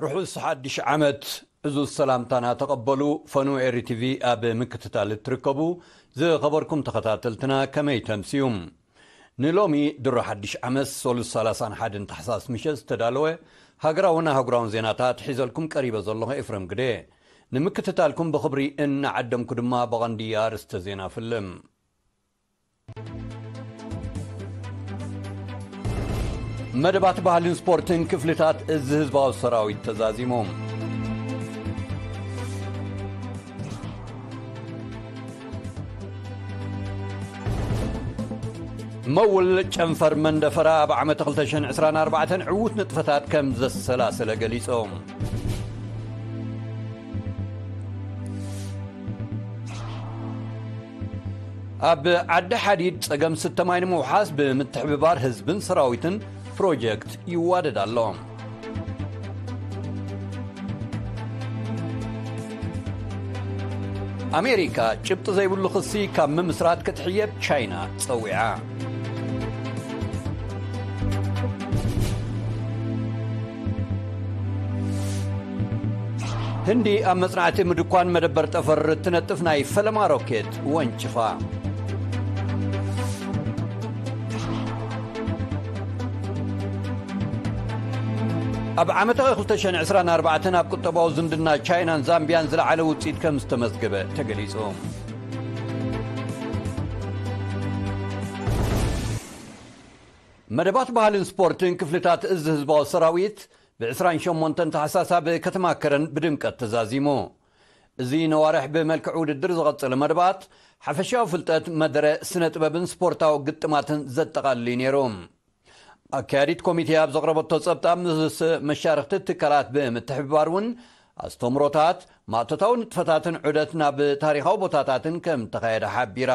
ርሑስ ሓድሽ ዓመት። ዕዙዝ ሰላምታና ተቐበሉ። ፈኑ ኤሪ ቲቪ ኣብ ምክትታል እትርከቡ ዝኸበርኩም ተኸታተልትና ከመይ ተምስዩም? ንሎሚ ድሮ ሓድሽ ዓመት ሶሉስ ሰላሳን ሓደን ታሕሳስ ምሸት ዝተዳለወ ሃገራውን ኣህጉራውን ዜናታት ሒዘልኩም ቀሪበ ዘለኹ ኤፍረም ግደ። ንምክትታልኩም ብኽብሪ እናዓደምኩ ድማ ብቐንዲ ኣርእስተ ዜና ፍልም። መደባት ባህልን ስፖርትን ክፍልታት እዚ ህዝባዊ ሰራዊት ተዛዚሞም። መውል ጨንፈር መንደፈራ ኣብ ዓመት ክልተ ሽሕን ዕስራን ኣርባዕተን ዕዉት ንጥፈታት ከም ዘሰላሰለ ገሊጾም። ኣብ ዓዲ ሓዲድ ጸገም ስተ ማይ ንምውሓስ ብምትሕብባር ህዝብን ሰራዊትን ፕሮጀክት ይዋደድ ኣሎ። ኣሜሪካ ጭብጢ ዘይብሉ ክሲ ካብ ምምስራት ክትሕየብ ቻይና ጸዊዓ። ህንዲ ኣብ መጽናዕቲ ምድኳን መደበር ጠፈር እትነጥፍ ናይ ፈለማ ሮኬት ወንጭፋ። ኣብ ዓመታዊ ክልተ ሽሕን ዕስራን ኣርባዕተን ኣብ ቁጠባዊ ዝምድና ቻይናን ዛምቢያን ዝለዓለ ውጽኢት ከም ዝተመዝገበ ተገሊጹ። መደባት ባህልን ስፖርትን ክፍልታት እዚ ህዝባዊ ሰራዊት ብ ዕስራን ሸሞንተን ታሕሳስ ኣብ ከተማ ከረን ብድምቀት ተዛዚሙ። እዚ ነዋርሕ ብመልክዕ ውድድር ዝቐጸለ መደባት፣ ሓፈሻዊ ፍልጠት፣ መደረ፣ ስነ ጥበብን ስፖርታዊ ግጥማትን ዘጠቓልል እዩ ነይሩ። ኣካያዲት ኮሚቴ ኣብ ዘቕረበቶ ጸብጻብ፣ ምስ መሻርኽቲ ትካላት ብምትሕብባር እውን ኣስተምሮታት፣ ማእቶታዊ ንጥፈታትን ዑደት ናብ ታሪኻዊ ቦታታትን ከም ተኻየደ ሓቢራ።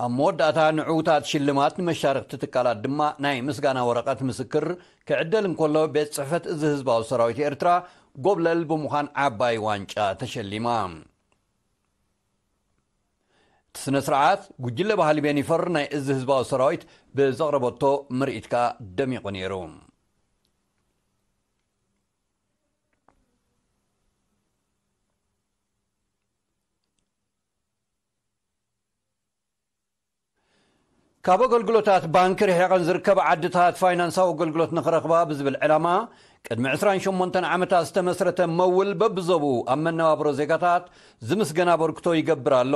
ኣብ መወዳእታ ንዕዉታት ሽልማት ንመሻርኽቲ ትካላት ድማ ናይ ምስጋና ወረቐት ምስክር ክዕደል እንከሎ፣ ቤት ጽሕፈት እዚ ህዝባዊ ሰራዊት ኤርትራ ጎብለል ብምዃን ዓባይ ዋንጫ ተሸሊማ። እቲ ስነ ስርዓት ጉጅለ ባህሊ ቤኒፈር ናይ እዚ ህዝባዊ ሰራዊት ብዘቕረበቶ ምርኢት ከኣ ደሚቑ ነይሩ። ካብ ኣገልግሎታት ባንክ ርሒቐን ዝርከባ ዓድታት ፋይናንሳዊ ኣገልግሎት ንኽረኽባ ብዝብል ዕላማ፣ ቅድሚ ዕስራን ሸሞንተን ዓመታት ዝተመስረተ መውል በብዞብኡ ኣብ መነባብሮ ዜጋታት ዝምስገን ኣበርክቶ ይገብር ኣሎ።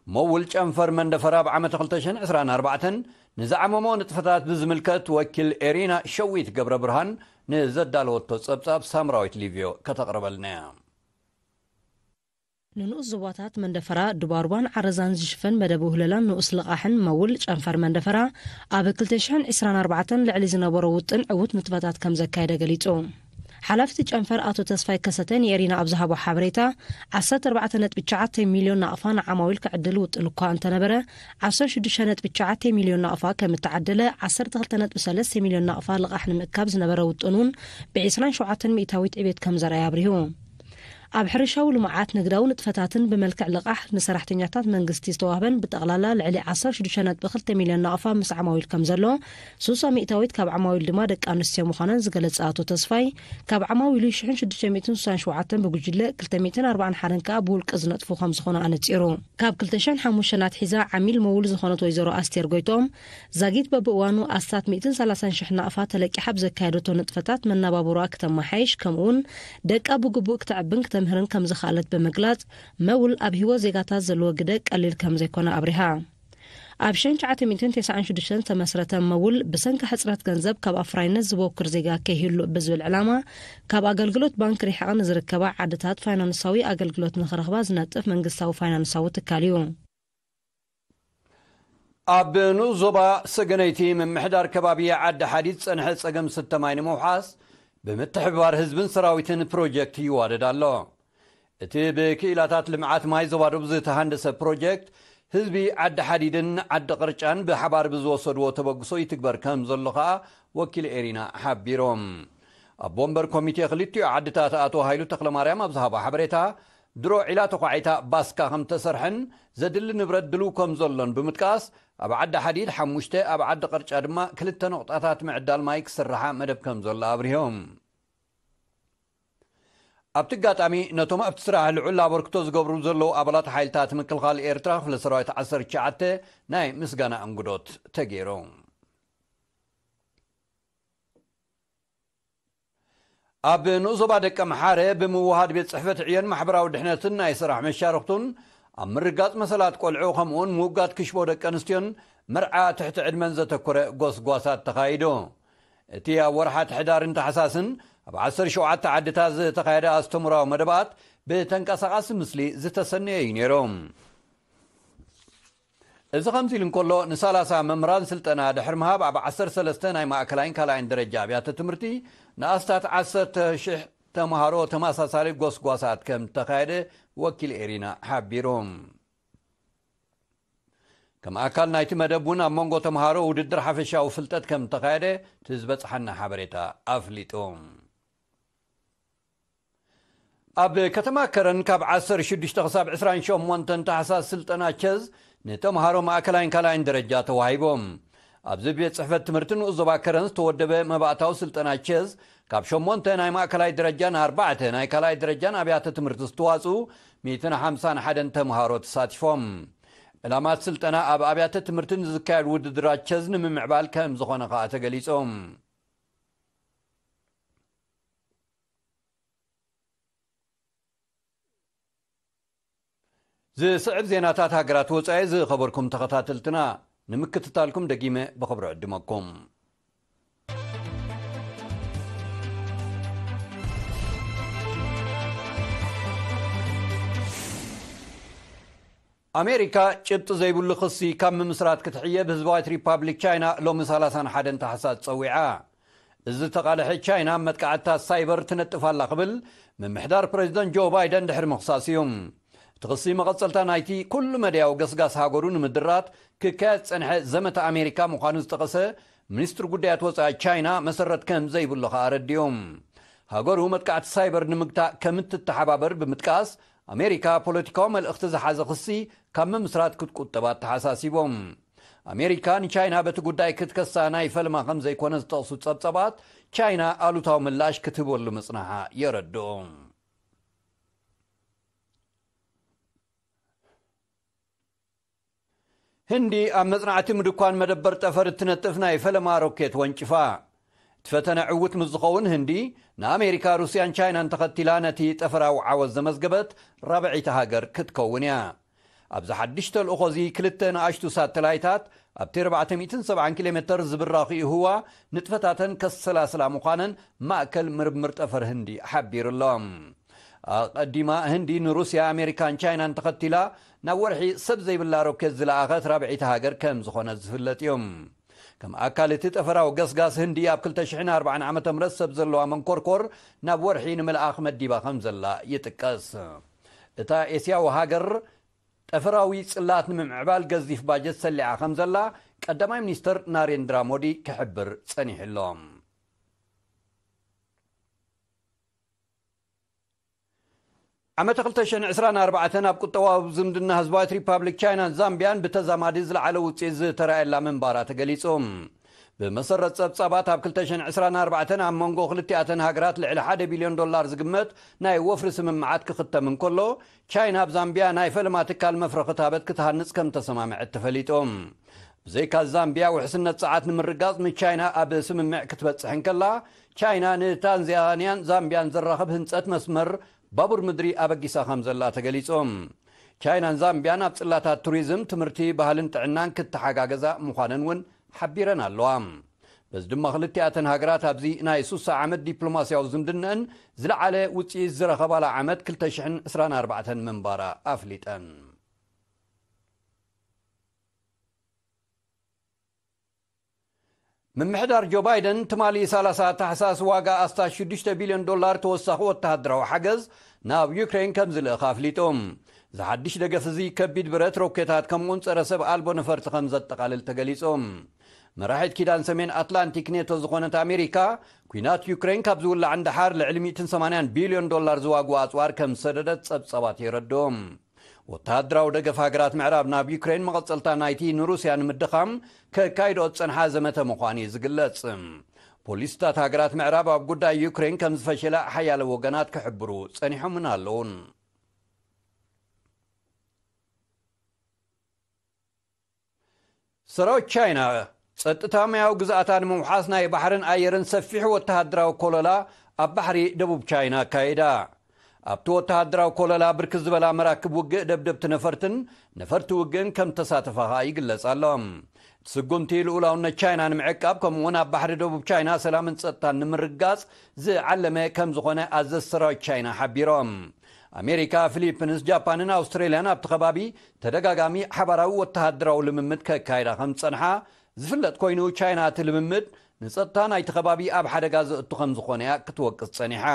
መውል ጨንፈር መንደፈራ ኣብ ዓመት ክልተ ሽሕን ዕስራን ኣርባዕተን ንዝዓመሞ ንጥፈታት ብዝምልከት ወኪል ኤሪና ሸዊት ገብረ ብርሃን ንዘዳለወቶ ጸብጻብ ሳምራዊት ሊቭዮ ከተቕርበልና እያ። ንንኡስ ዞባታት መንደፈራ፣ ዱባሩባን ዓረዛን ዝሽፈን መደብ ውህለላን ንኡስ ልቓሕን መውል ጨንፈር መንደፈራ ኣብ ክልተ ሽሕን ዕስራን ኣርባዕተን ልዕሊ ዝነበሮ ውጥን ዕዉት ንጥፈታት ከም ዘካየደ ገሊጹ። ሓላፊ እቲ ጨንፈር ኣቶ ተስፋይ ከሰተ ንኤሪና ኣብ ዝሃቦ ሓበሬታ፣ ዓሰርተ ኣርባዕተ ነጥቢ ትሽዓተ ሚልዮን ናቕፋ ንዓማዊል ክዕድል ውጥን እኳ እንተነበረ፣ ዓሰርተ ሽዱሽተ ነጥቢ ትሽዓተ ሚልዮን ናቕፋ ከም እተዓደለ፣ ዓሰርተ ክልተ ነጥቢ ሰለስተ ሚልዮን ናቕፋ ልቓሕ ንምእካብ ዝነበረ ውጥን እውን ብዕስራን ሸውዓተን ሚእታዊት ዕቤት ከም ዘርኣየ ኣብሪሁ። ኣብ ሕርሻዊ ልምዓት፣ ንግዳዊ ንጥፈታትን ብመልክዕ ልቓሕ ንሰራሕተኛታት መንግስቲ ዝተዋህበን ብጠቕላላ ልዕሊ ዓሰርተ ሽዱሽተ ነጥቢ ክልተ ሚልዮን ናቕፋ ምስ ዓማዊል ከም ዘሎ፣ ስሳ ሚእታዊት ካብ ዓማዊል ድማ ደቂ ኣንስትዮ ምዃነን ዝገለጸ ኣቶ ተስፋይ፣ ካብ ዓማዊሉ ሽሕን ሽዱሽተ ሚእትን ስሳን ሸውዓተን ብጉጅለ፣ ክልተ ሚእትን ኣርባዓን ሓደን ከኣ ብውልቂ ዝነጥፉ ከም ዝኾኑ ኣነጺሩ። ካብ ክልተ ሽሕን ሓሙሽተን ኣትሒዛ ዓሚል መውል ዝኾነት ወይዘሮ ኣስቴር ጎይትኦም፣ ዛጊት በብእዋኑ ኣስታት ሚእትን ሰላሳን ሽሕ ናቕፋ ተለቂሓ ብዘካየደቶ ንጥፈታት መነባብሮኣ ክተመሓይሽ፣ ከምኡውን ደቃ ብግቡእ ክተዕብን ክተምህርን ከም ዝኸኣለት ብምግላጽ፣ መውል ኣብ ህይወት ዜጋታት ዘለዎ ግደ ቀሊል ከም ዘይኮነ ኣብሪሃ። ኣብ ሽሕን ትሽዓተ ሚእትን ተስዓን ሽዱሽተን ዝተመስረተ መውል፣ ብሰንኪ ሕጽረት ገንዘብ ካብ ኣፍራይነት ዝበኩር ዜጋ ከይህሉ ብዝብል ዕላማ፣ ካብ ኣገልግሎት ባንክ ርሒቐን ዝርከባ ዓድታት ፋይናንሳዊ ኣገልግሎት ንኽረኽባ ዝነጥፍ መንግስታዊ ፋይናንሳዊ ትካል እዩ። ኣብ ንኡስ ዞባ ሰገነይቲ ምምሕዳር ከባቢ ዓዲ ሓዲድ ዝጸንሐ ጸገም ስተ ማይ ንምውሓስ ብምትሕብባር ህዝብን ሰራዊትን ፕሮጀክት ይዋደድ ኣሎ። እቲ ብክኢላታት ልምዓት ማይ ዞባ ደቡብ ዝተሃንደሰ ፕሮጀክት፣ ህዝቢ ዓዲ ሓዲድን ዓዲ ቅርጫን ብሓባር ብዝወሰድዎ ተበግሶ ይትግበር ከም ዘሎ ከኣ ወኪል ኤሪና ሓቢሮም። ኣቦ ወንበር ኮሚቴ ክልቲኡ ዓድታት ኣቶ ሃይሉ ተኽለማርያም ኣብ ዝሃቦ ሓበሬታ፣ ድሮ ዒላ ተዃዒታ ባስካ ከም ተሰርሐን ዘድሊ ንብረት ድልው ከም ዘሎን ብምጥቃስ፣ ኣብ ዓዲ ሓዲድ ሓሙሽተ፣ ኣብ ዓዲ ቅርጫ ድማ ክልተ ነቑጣታት ምዕዳል ማይ ክስርሓ መደብ ከም ዘሎ ኣብሪሆም። ኣብቲ ኣጋጣሚ ነቶም ኣብቲ ስራሕ ልዑል ኣበርክቶ ዝገብሩ ዘለዉ ኣባላት ሓይልታት ምክልኻል ኤርትራ ክፍለ ሰራዊት ዓሰርተ ትሽዓተ ናይ ምስጋና እንግዶት ተገይሮም። ኣብ ንኡስ ዞባ ደቀ ምሓረ ብምውሃድ ቤት ጽሕፈት ዕዮን ማሕበራዊ ድሕነትን ናይ ስራሕ መሻርኽቱን ኣብ ምርጋጽ መሰላት ቆልዑ ከምኡውን ምውጋድ ክሽቦ ደቂ ኣንስትዮን መርዓ ትሕቲ ዕድመን ዘተኮረ ጎስጓሳት ተኻይዱ። እቲ ኣብ ወርሓት ሕዳርን ታሕሳስን ኣብ ዓሰርተ ሸውዓተ ዓድታት ዝተኻየደ ኣስተምራዊ መደባት ብተንቀሳቓሲ ምስሊ ዝተሰነየ እዩ ነይሩ። እዚ ከምዚ ኢሉ እንከሎ፣ ንሰላሳ መምህራን ስልጠና ድሕሪ ምሃብ፣ ኣብ ዓሰርተ ሰለስተ ናይ ማእከላይን ካልኣይን ደረጃ ኣብያተ ትምህርቲ ንኣስታት ዓሰርተ ሽሕ ተምሃሮ ተመሳሳሊ ጎስጓሳት ከም ተኻየደ ወኪል ኤሪና ሓቢሩ። ከም ኣካል ናይቲ መደብ እውን ኣብ መንጎ ተምሃሮ ውድድር ሓፈሻዊ ፍልጠት ከም ተኻየደ እቲ ዝበጽሓና ሓበሬታ ኣፍሊጡ። ኣብ ከተማ ከረን ካብ ዓሰርተ ሽዱሽተ ክሳብ ዕስራን ሸሞንተን ታሕሳስ ስልጠና ቸዝ ንተምሃሮ ማእከላይን ካልኣይን ደረጃ ተዋሂቦም። ኣብዚ ቤት ጽሕፈት ትምህርቲ ንኡስ ዞባ ከረን ዝተወደበ መባእታዊ ስልጠና ቸዝ ካብ ሸሞንተ ናይ ማእከላይ ደረጃን ኣርባዕተ ናይ ካልኣይ ደረጃን ኣብያተ ትምህርቲ ዝተዋጽኡ ሚእትን ሓምሳን ሓደን ተምሃሮ ተሳቲፎም። ዕላማት ስልጠና ኣብ ኣብያተ ትምህርቲ ንዝካየድ ውድድራት ቸዝ ንምምዕባል ከም ዝኾነ ከኣ ተገሊጾም። ዝስዕብ ዜናታት ሃገራት ወጻኢ ዝኸበርኩም ተኸታተልትና ንምክትታልኩም ደጊመ ብኽብሪ ዕድመኩም። ኣሜሪካ ጭብጢ ዘይብሉ ክሲ ካብ ምምስራት ክትሕየብ ህዝባዊት ሪፓብሊክ ቻይና ሎሚ ሰላሳን ሓደን ታሕሳስ ጸዊዓ። እዚ ተቓልሐ ቻይና መጥቃዕትታት ሳይበር ትነጥፍ ኣላ ክብል ምምሕዳር ፕሬዚደንት ጆ ባይደን ድሕሪ ምኽሳስ እዩ። እቲ ክሲ መቐጸልታ ናይቲ ኩሉ መድያዊ ገስጋስ ሃገሩ ንምድራት ክካየድ ዝጸንሐ ዘመተ ኣሜሪካ ምዃኑ ዝጠቐሰ ሚኒስትሪ ጉዳያት ወጻኢ ቻይና መሰረት ከም ዘይብሉ ከኣ ኣረዲኡ። ሃገሩ መጥቃዕቲ ሳይበር ንምግታእ ከም እትተሓባበር ብምጥቃስ ኣሜሪካ ፖለቲካዊ መልእኽቲ ዝሓዘ ክሲ ካብ ምምስራት ክትቁጠብ ኣተሓሳሲቦም። ኣሜሪካ ንቻይና በቲ ጉዳይ ክትከሳ ናይ ፈልማ ከም ዘይኮነ ዝጠቕሱ ጸብጸባት ቻይና ኣሉታዊ ምላሽ ክትህበሉ ምጽናሓ የረድኡ። ህንዲ ኣብ መጽናዕቲ ምድኳን መደበር ጠፈር እትነጥፍ ናይ ፈለማ ሮኬት ወንጭፋ። እቲ ፈተነ ዕዉት ምስ ዝኸውን ህንዲ ንኣሜሪካ፣ ሩስያን ቻይናን ተኸቲላ ነቲ ጠፈራዊ ዓወት ዘመዝገበት ራብዐይቲ ሃገር ክትከውን እያ። ኣብዚ ሓድሽ ተልእኾ እዚ ክልተ ንኣሽቱ ሳተላይታት ኣብቲ ኣርባዕተ ሚእትን ሰብዓን ኪሎ ሜተር ዝብራኽኡ ህዋ ንጥፈታተን ከሰላስላ ምዃነን ማእከል ምርምር ጠፈር ህንዲ ሓቢሩ ኣሎ። ኣቐዲማ ህንዲ ንሩስያ፣ ኣሜሪካን ቻይናን ተኸቲላ ናብ ወርሒ ሰብ ዘይብላ ሮኬት ዝለኣኸት ራብዐይቲ ሃገር ከም ዝኾነት ዝፍለጥ እዩ። ከም ኣካል እቲ ጠፈራዊ ገስጋስ ህንዲ ኣብ ክልተ ሽሕን ኣርባዓን ዓመተ ምህረት ሰብ ዘለዋ መንኮርኮር ናብ ወርሒ ንምልኣኽ መዲባ ከም ዘላ ይጥቀስ። እታ ኤስያዊ ሃገር ጠፈራዊ ጽላት ንምምዕባል ገዚፍ ባጀት ሰሊዓ ከም ዘላ ቀዳማይ ሚኒስተር ናሬንድራ ሞዲ ክሕብር ጸኒሑ ኣሎ። ዓመተ ክልተ ሽሕን ዕስራን ኣርባዕተን ኣብ ቁጠባዊ ዝምድና ህዝባዊት ሪፓብሊክ ቻይናን ዛምቢያን ብተዛማዲ ዝለዓለ ውጽኢት ዝተራእየላ ምንባራ ተገሊጹ። ብመሰረት ጸብጻባት ኣብ ክልተ ሽሕን ዕስራን ኣርባዕተን ኣብ መንጎ ክልቲኣተን ሃገራት ልዕሊ ሓደ ቢልዮን ዶላር ዝግመት ናይ ወፍሪ ስምምዓት ክኽተም እንከሎ፣ ቻይና ኣብ ዛምቢያ ናይ ፈለማ ትካል መፍረ ክታበት ክትሃንጽ ከም ተሰማምዐት ተፈሊጡ። ብዘይካ ዛምቢያ ውሕስነት ጸዓት ንምርጋጽ ንቻይና ኣብ ስምምዕ ክትበጽሕ እንከላ፣ ቻይና ንታንዛንያን ዛምቢያን ዘራኽብ ህንጸት መስመር ባቡር ምድሪ ኣበጊሳ ከም ዘላ ተገሊጹ። ቻይናን ዛምቢያን ኣብ ጽላታት ቱሪዝም፣ ትምህርቲ፣ ባህልን ጥዕናን ክተሓጋገዛ ምዃነን እውን ሓቢረን ኣለዋ። በዚ ድማ ክልቲኣተን ሃገራት ኣብዚ ናይ ሱሳ ዓመት ዲፕሎማስያዊ ዝምድነአን ዝለዓለ ውጽኢት ዝረኸባላ ዓመት ክልተ ሽሕን ዕስራን ኣርባዕተን ምንባራ ኣፍሊጠን። ምምሕዳር ጆ ባይደን ትማሊ ሰላሳ ታሕሳስ ዋጋ ኣስታት ሽዱሽተ ቢልዮን ዶላር ተወሳኺ ወተሃደራዊ ሓገዝ ናብ ዩክሬን ከም ዝልእኽ ኣፍሊጡ። እዚ ሓድሽ ደገፍ እዚ ከቢድ ብረት፣ ሮኬታት ከምኡውን ጸረ ሰብ ኣልቦ ነፈርቲ ከም ዘጠቓልል ተገሊጹ። መራሒት ኪዳን ሰሜን ኣትላንቲክ ኔቶ ዝኾነት ኣሜሪካ፣ ኲናት ዩክሬን ካብ ዝውላዕ ንደሓር ልዕሊ ሚእትን ሰማንያን ቢልዮን ዶላር ዝዋግኡ ኣጽዋር ከም ዝሰደደት ጸብጻባት የረድኡ። ወተሃደራዊ ደገፍ ሃገራት ምዕራብ ናብ ዩክሬን መቐጸልታ ናይቲ ንሩስያ ንምድኻም ከካይዶ ዝጸንሓ ዘመተ ምዃኑ እዩ ዝግለጽ። ፖሊስታት ሃገራት ምዕራብ ኣብ ጉዳይ ዩክሬን ከም ዝፈሸላ ሓያለ ወገናት ክሕብሩ ጸኒሖምን ኣለዉን። ሰራዊት ቻይና ጸጥታ ማያዊ ግዝኣታ ንምውሓስ ናይ ባሕርን ኣየርን ሰፊሕ ወተሃደራዊ ኮለላ ኣብ ባሕሪ ደቡብ ቻይና ኣካይዳ። ኣብቲ ወተሃደራዊ ኮለላ ብርክት ዝበላ መራክብ ውግእ፣ ደብደብቲ ነፈርትን ነፈርቲ ውግእን ከም ተሳተፋ ኸኣ ይግለጽ ኣሎ። እቲ ስጉምቲ ልኡላውነት ቻይና ንምዕቃብ፣ ከምኡ እውን ኣብ ባሕሪ ደቡብ ቻይና ሰላምን ጸጥታን ንምርግጋጽ ዝዓለመ ከም ዝኾነ ኣዘዝቲ ሰራዊት ቻይና ሓቢሮም። ኣሜሪካ፣ ፊሊፒንስ፣ ጃፓንን ኣውስትሬልያን ኣብቲ ከባቢ ተደጋጋሚ ሓባራዊ ወተሃደራዊ ልምምድ ከካይዳ ከም ዝጸንሓ ዝፍለጥ ኮይኑ፣ ቻይና እቲ ልምምድ ንጸጥታ ናይቲ ከባቢ ኣብ ሓደጋ ዘእቱ ከም ዝኾነ እያ ክትወቅስ ጸኒሓ።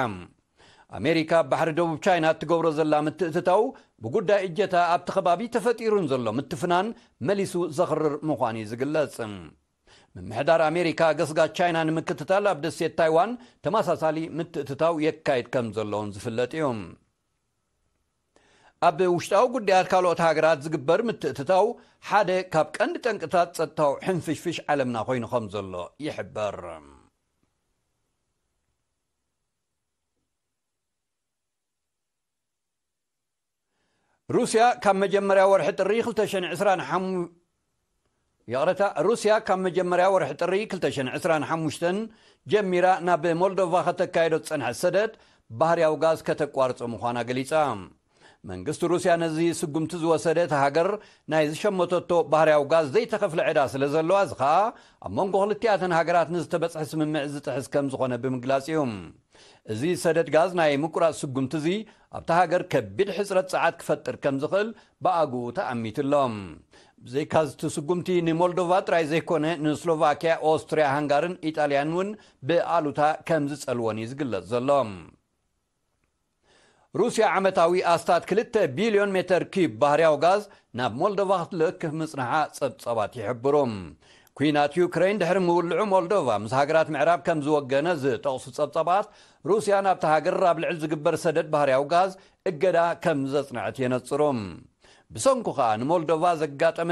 ኣሜሪካ ኣብ ባሕሪ ደቡብ ቻይና እትገብሮ ዘላ ምትእትታው፣ ብጉዳይ እጀታ ኣብቲ ከባቢ ተፈጢሩ ንዘሎ ምትፍናን መሊሱ ዘኽርር ምዃኑ እዩ ዝግለጽ። ምምሕዳር ኣሜሪካ ገስጋስ ቻይና ንምክትታል ኣብ ደሴት ታይዋን ተመሳሳሊ ምትእትታው የካይድ ከም ዘሎ እውን ዝፍለጥ እዩ። ኣብ ውሽጣዊ ጉዳያት ካልኦት ሃገራት ዝግበር ምትእትታው ሓደ ካብ ቀንዲ ጠንቅታት ጸጥታዊ ሕንፍሽፍሽ ዓለምና ኮይኑ ከም ዘሎ ይሕበር። ሩስያ ካብ መጀመርያ ወርሒ ጥሪ ክልተ ሽሕን ዕስራን ሓሙሽተ፣ ይቕረታ፣ ሩስያ ካብ መጀመርያ ወርሒ ጥሪ ክልተ ሽሕን ዕስራን ሓሙሽተን ጀሚራ ናብ ሞልዶቫ ከተካይዶ ዝጸንሐት ሰደድ ባህርያዊ ጋዝ ከተቋርጾ ምዃና ገሊጻ። መንግስቲ ሩስያ ነዚ ስጉምቲ ዝወሰደ፣ እታ ሃገር ናይ ዝሸመተቶ ባህርያዊ ጋዝ ዘይተኸፍለ ዕዳ ስለ ዘለዋ፣ እዚ ኸኣ ኣብ መንጎ ክልቲኣተን ሃገራት ንዝተበጽሐ ስምምዕ ዝጥሕስ ከም ዝኾነ ብምግላጽ እዩ። እዚ ሰደድ ጋዝ ናይ ምቁራጽ ስጉምቲ እዚ ኣብታ ሃገር ከቢድ ሕጽረት ጸዓት ክፈጥር ከም ዝኽእል ብኣግኡ ተኣሚቱ ኣሎ። ብዘይካዚ እቲ ስጉምቲ ንሞልዶቫ ጥራይ ዘይኮነ፣ ንስሎቫኪያ፣ ኦስትርያ፣ ሃንጋርን ኢጣልያን እውን ብኣሉታ ከም ዝጸልወን እዩ ዝግለጽ ዘሎ። ሩስያ ዓመታዊ ኣስታት ክልተ ቢልዮን ሜተር ኪዩብ ባህርያዊ ጋዝ ናብ ሞልዶቫ ክትልእክ ምጽንሓ ጸብጻባት ይሕብሩ። ኲናት ዩክሬን ድሕሪ ምውልዑ፣ ሞልዶቫ ምስ ሃገራት ምዕራብ ከም ዝወገነ ዝጠቕሱ ጸብጻባት፣ ሩስያ ናብታ ሃገር ኣብ ልዕሊ ዝግበር ሰደድ ባህርያዊ ጋዝ እገዳ ከም ዘጽንዐት የነጽሩ። ብሰንኩ ኸኣ ንሞልዶቫ ዘጋጠመ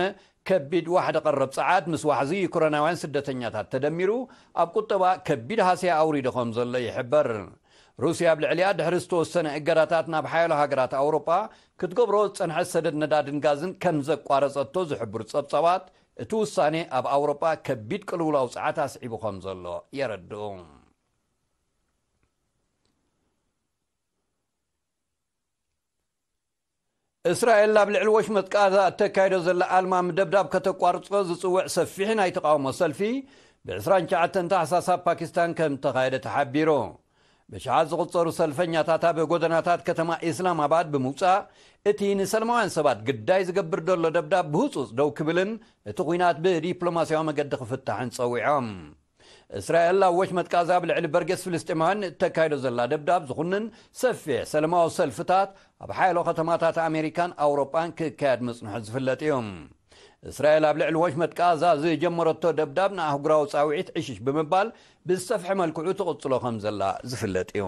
ከቢድ ዋሕዲ ቀረብ ጸዓት ምስ ዋሕዚ ዩክሬናውያን ስደተኛታት ተደሚሩ፣ ኣብ ቁጠባ ከቢድ ሃስያ ኣውሪዱ ከም ዘሎ ይሕበር። ሩስያ ኣብ ልዕሊኣ ድሕሪ ዝተወሰነ እገዳታት ናብ ሓያሎ ሃገራት ኣውሮጳ ክትገብሮ ዝጸንሐት ሰደድ ነዳድን ጋዝን ከም ዘቋረጸቶ ዝሕብሩ ጸብጻባት፣ እቲ ውሳኔ ኣብ ኣውሮጳ ከቢድ ቅልውላው ጸዓት ኣስዒቡ ከም ዘሎ የረድኡ። እስራኤል ኣብ ልዕሊ ወሽመጥ ቃዛ እተካይዶ ዘላ ኣልማ ምደብዳብ ከተቋርጾ ዝጽውዕ ሰፊሕ ናይ ተቓውሞ ሰልፊ ብ ዕስራን ትሽዓተን ታሕሳስ ኣብ ፓኪስታን ከም እተኻየደ ተሓቢሩ። ብሽዓት ዝቑጸሩ ሰልፈኛታት ኣብ ጎደናታት ከተማ ኢስላማባድ ብምውጻእ፣ እቲ ንሰላማውያን ሰባት ግዳይ ዝገብር ዘሎ ደብዳብ ብህጹጽ ደው ክብልን እቲ ኲናት ብዲፕሎማስያዊ መገዲ ክፍታሕን ጸዊዖም። እስራኤል ኣብ ወሽመጥ ቃዛ ኣብ ልዕሊ በርጌስ ፍልስጤማውያን እተካይዶ ዘላ ደብዳብ ዝኹንን ሰፊሕ ሰላማዊ ሰልፍታት ኣብ ሓያሎ ከተማታት ኣሜሪካን ኣውሮጳን ክካየድ ምጽንሑ ዝፍለጥ እዩ። እስራኤል ኣብ ልዕሊ ወሽመጥ ቃዛ ዝጀመረቶ ደብዳብ ንኣህጉራዊ ጻውዒት ዕሽሽ ብምባል ብዝሰፍሐ መልክዑ ትቕጽሎ ከም ዘላ ዝፍለጥ እዩ።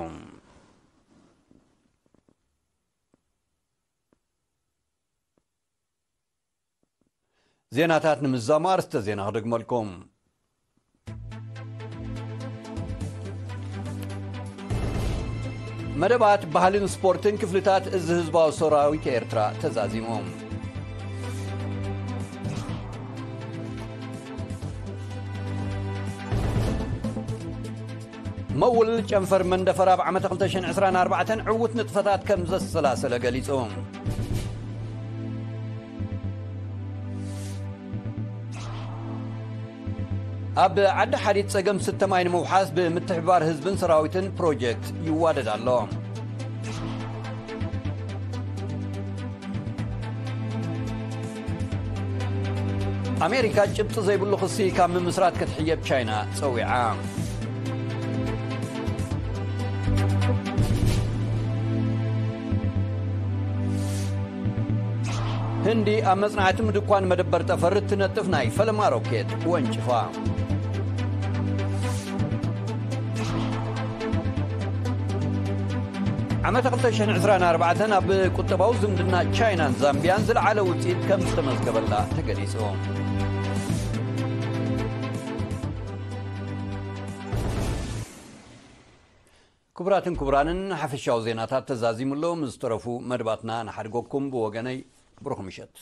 ዜናታት ንምዝዛሙ ኣርእስተ ዜና ክደግመልኩም። መደባት ባህልን ስፖርትን ክፍልታት እዚ ህዝባዊ ሰራዊት ኤርትራ ተዛዚሞም። መውል ጨንፈር መንደፈራ ኣብ ዓመተ ክልተ ሽሕን ዕስራን ኣርባዕተን ዕዉት ንጥፈታት ከም ዘሰላሰለ ገሊጹ። ኣብ ዓዲ ሓዲድ ጸገም ስተ ማይ ንምውሓስ ብምትሕብባር ህዝብን ሰራዊትን ፕሮጀክት ይዋደድ ኣሎ። ኣሜሪካ ጭብጢ ዘይብሉ ክሲ ካብ ምምስራት ክትሕየብ ቻይና ጸዊዓ። ህንዲ ኣብ መጽናዕቲ ምድኳን መደበር ጠፈር እትነጥፍ ናይ ፈለማ ሮኬት ወንጭፋ። ዓመተ ክልተ ሽሕን ዕስራን ኣርባዕተን ኣብ ቁጠባዊ ዝምድና ቻይናን ዛምቢያን ዝለዓለ ውጽኢት ከም ዝተመዝገበላ ተገሊጹ። ክቡራትን ክቡራንን፣ ሓፈሻዊ ዜናታት ተዛዚሙ ኣሎ። ምስ ዝተረፉ መድባትና ንሓድገኩም። ብወገነይ፣ ብሩኽ ምሸት።